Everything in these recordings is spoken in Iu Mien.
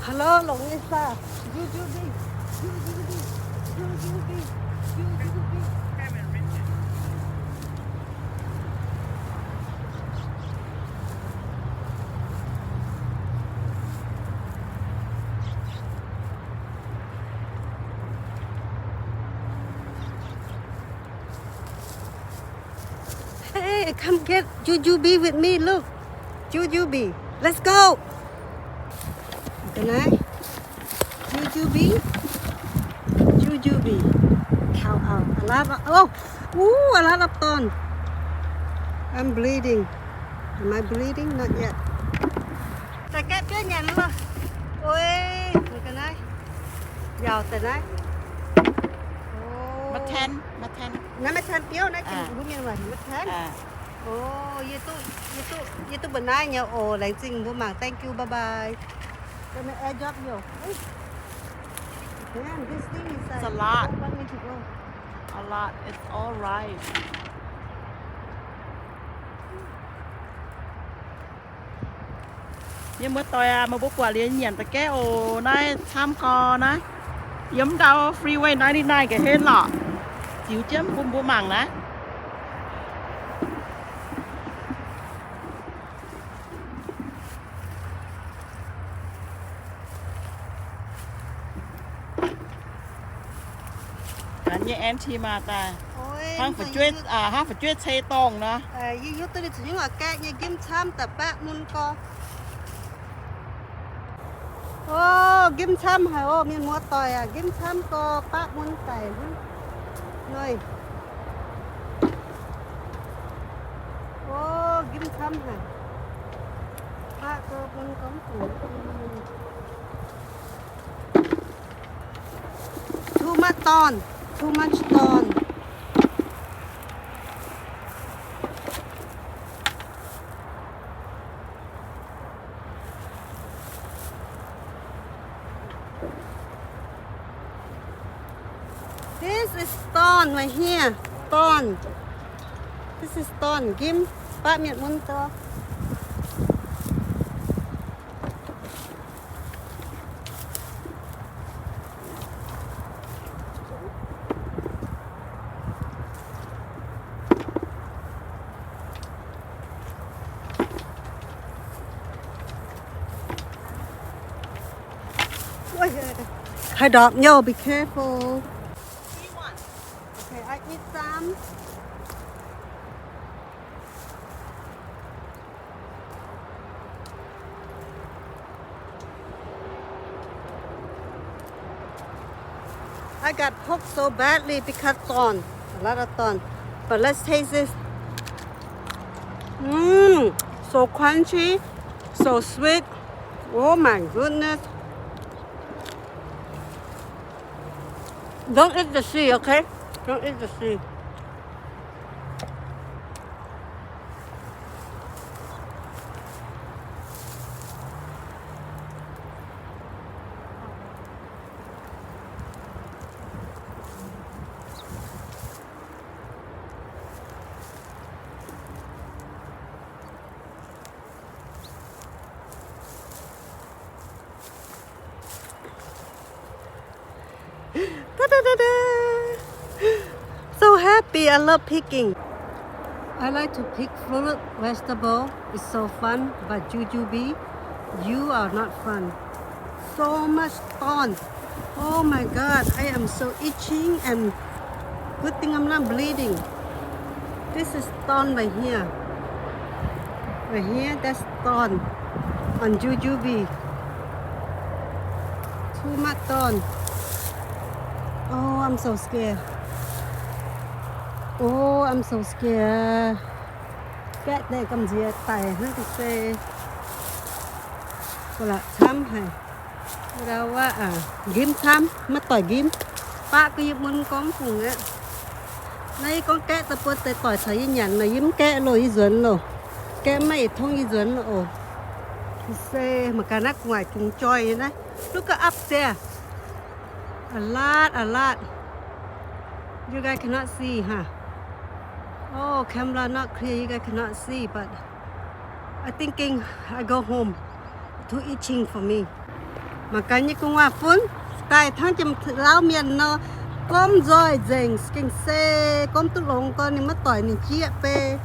Hello, longc nyei saah? Jujube, jujube, jujube, jujube. Hey, come get jujube with me. Look, jujube. Let's go. Ga'naaiv, jujube, jujube. Count out a lot of, oh, ooh, a lot of thorn. I'm bleeding. Am I bleeding? Not yet. Daaih gaeqv biauv nyanc loh. Oi, ga'naaiv. Yaac daaih naaiv. Maiv ten, maiv ten. Naaiv maiv ten biauv naaiv, mbuo mienh waac maiv ten. O, yie duqv, yie duqv, yie duqv mbuo naaiv nyei oc. Laengz zingh mbuo mangc. Thank you, bye bye. Gonna add up yo. Damn, this thing is like, it's a lot. Want me to go? A lot. It's all rice. Mienh muoz-doic aac, meih mbuo buatc liuz nyanc daaih gaeqv oc. Naaiv camv gorx naaiv, yiem ndau freeway ninety-nine ga'hlen lorqc. Ziux jienv bun mbuo mangc naaiv. Ganh nyei auntie maah daaih. Hnangv fu'jueiv, hnangv fu'jueiv cei dorngh nor. Yie hiuv duqv ninh zuqc nyungc oix gaeqv nyei, nqimv camv daaih baqv mun gorx. O, nqimv camv haic oc, mienh muoz-doic aac, nqimv camv gorx baqv mun daic hnangv. Noi. O, nqimv camv haic. Baqv gorx mun gorx. Too much thorn, too much thorn. This is thorn right here. Thorn. This is thorn. Nqimv, baqv mietc mun gorx. Haih ndorpc nyouh, be careful. Okay, I eat some. I got poked so badly because thorn, a lot of thorn. But let's taste this. Mmm, so crunchy, so sweet. Oh my goodness. Don't eat the seed, okay? Don't eat the seed. Ta-da-da-da! So happy, I love picking. I like to pick fruit, vegetable. It's so fun, but jujube, you are not fun. So much thorn. Oh my God, I am so itching and good thing I'm not bleeding. This is thorn right here. Right here, that's thorn on jujube. Too much thorn. Oh, I'm so scared. Oh, I'm so scared. Gaeqv deix gamh nziex daic hnangv ga'sie. Ba'laqc camv haic. Ndau wuov, nqimv camv, maiv doic nqimv. Baqv gu'nyuoz mun gorngv fungc aqv. Naaiv yie gorngv gaeqv daaih buo deix doic caux yie nyanc nor, yie mv gaeqv loh, yie nzuonx loh. Gaeqv maiv yietc tongv yie nzuonx loh oc. Se mangc gaax naaiv gu'nguaaic gengh joih nyei naaiv. Look up there. A lot, a lot. You guys cannot see, huh? Oh, camera not clear, you guys cannot see, but I thinking I go home. Too itching for me. Mangc gaax nyei gu'nguaaz-fun daaih hnangv jiem-lauv mienh nor, gomv nzoih nzengc, gengh se gomv duqv longx gorn ninh maiv doic ninh jieqv bei.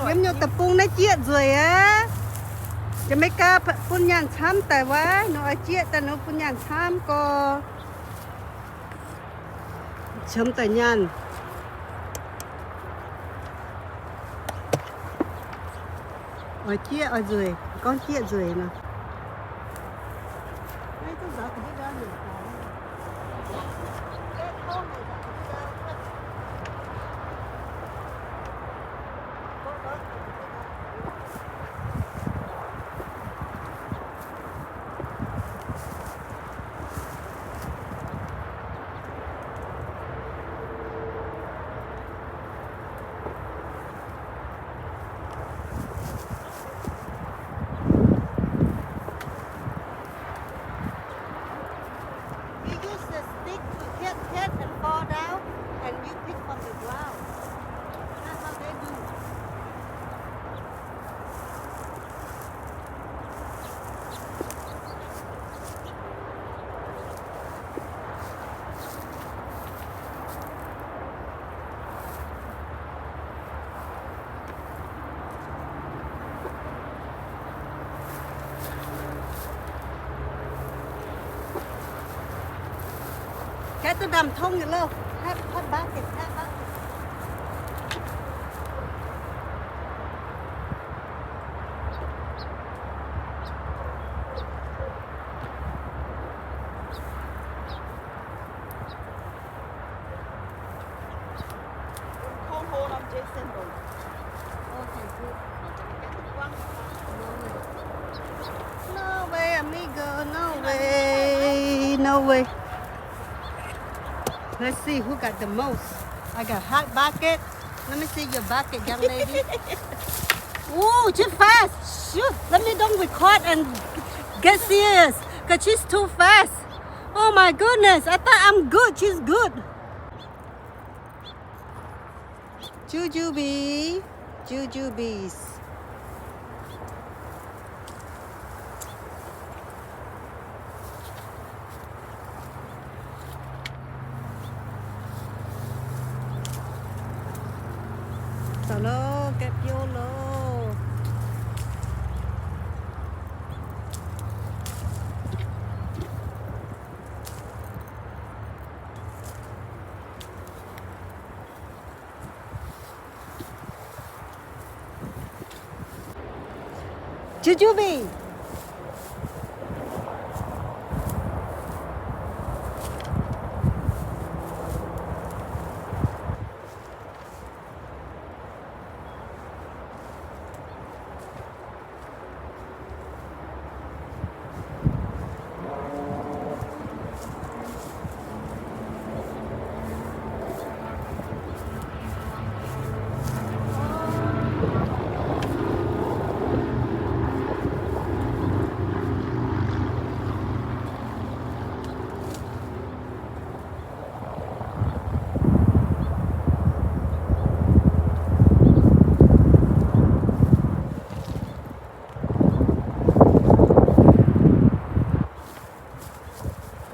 Yiem nyungc deic-bung naaiv jieqv nzueic aqv. Jamaica bun nyaanh camv daaih wuov, ninh oix jieqv daaih nor bun nyaanh camv gorx. Qiemx daaih nyaanh. Oix jieqv oix nzueic, gorngv jieqv nzueic nor. You use the stick to hit, hit and fall down, and you pick from the ground. That's how they do. Cái tôi đầm thông vậy lơ. Hot, hot bát kìa, hot bát kìa. Không hô lắm, Jason rồi. No way, amigo, no way, no way. Let's see who got the most. I got hot bucket. Let me see your bucket, young lady. Ooh, too fast. Shoot, let me don't record and get serious. 'Cause she's too fast. Oh my goodness, I thought I'm good, she's good. Jujubee, jujubee. Zoux loh, gaeqv biouv loh. Jujubee.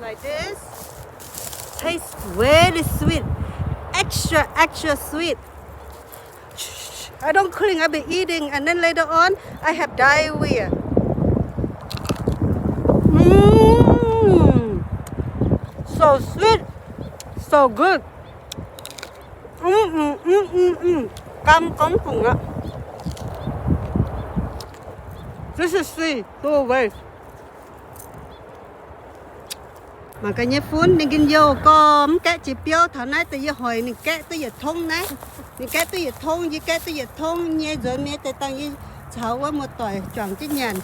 Like this. Tastes very sweet. Extra, extra sweet. I don't clean, I've been eating, and then later on, I have diarrhea. Mm. So sweet, so good. Mm, mm, mm, mm, mm. Gam gorngv fungc aqv. This is sweet, go away. Mangc gaax nyei fun, ninh njien-youh gorx, mv gaeqv jiex biouv. Taux naaiv deix yie hoic ninh gaeqv duqv yietc tongv naaiv. Ninh gaeqv duqv yietc tongv, yie gaeqv duqv yietc tongv nyei nzuonx mienh deix dangh yie caux wuov muoz-doic juangc jienv nyanc.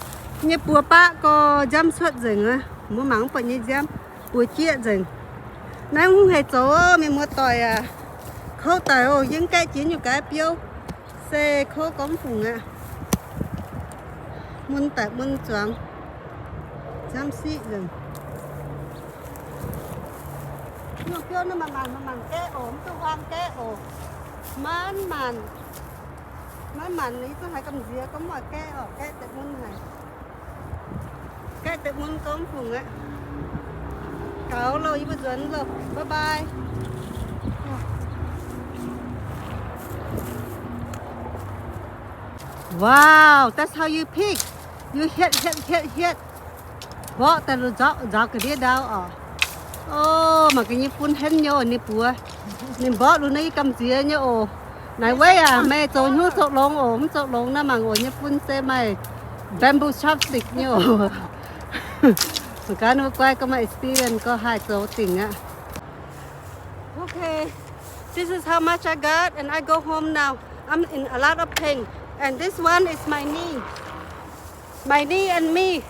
Nyei buoz baqv gorx, nziaamv cuotv nzengc aqv. Mbuo mangc mv buatc nyei nziaamv, buoz jieqv nzengc. Naaiv mv hec zoux mienh muoz-doic aac. Kouv daic oc, yie mv gaeqv jiex nyungc gaax biouv. Se kouv gorngv fungc aqv. Mun daic mun zuangx, nziaamv siqv nzengc. Nyungc biouv naaiv manc-manc, manc-manc gaeqv oc, mv duqv huaang gaeqv oc. Manc-manc, manc-manc, yie zungv haiz gamh nziex gorngv mv oix gaeqv oc, gaeqv deix mun haic. Gaeqv deix mun gorngv fungc aqv. Gaux loh, yie mbuo nzuonx loh. Bye bye. Wow, that's how you pick. You hietv, hietv, hietv, hietv. Mborqv daaih lu nzauv, nzauv ga'ndiev ndau oc. O, mangc gaax nyei fun henv nyei oc, ninh buoz. Ninh mborqv lu naaiv yie gamh nziex nyei oc. Naaiv weiv aac, meih zoux hnyouv zoux longx oc, mv zoux longx naaiv mangc oc, nyei fun se maaih bamboo chopstick nyei oc. Zuqc gaax ninh mbuo guai gorngv maaih experience gorngv haih zoux dingc aqv. Okay, this is how much I got, and I go home now. I'm in a lot of pain. And this one is my knee. My knee and me.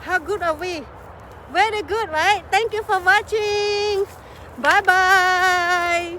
How good are we? Very good, right? Thank you for watching. Bye bye.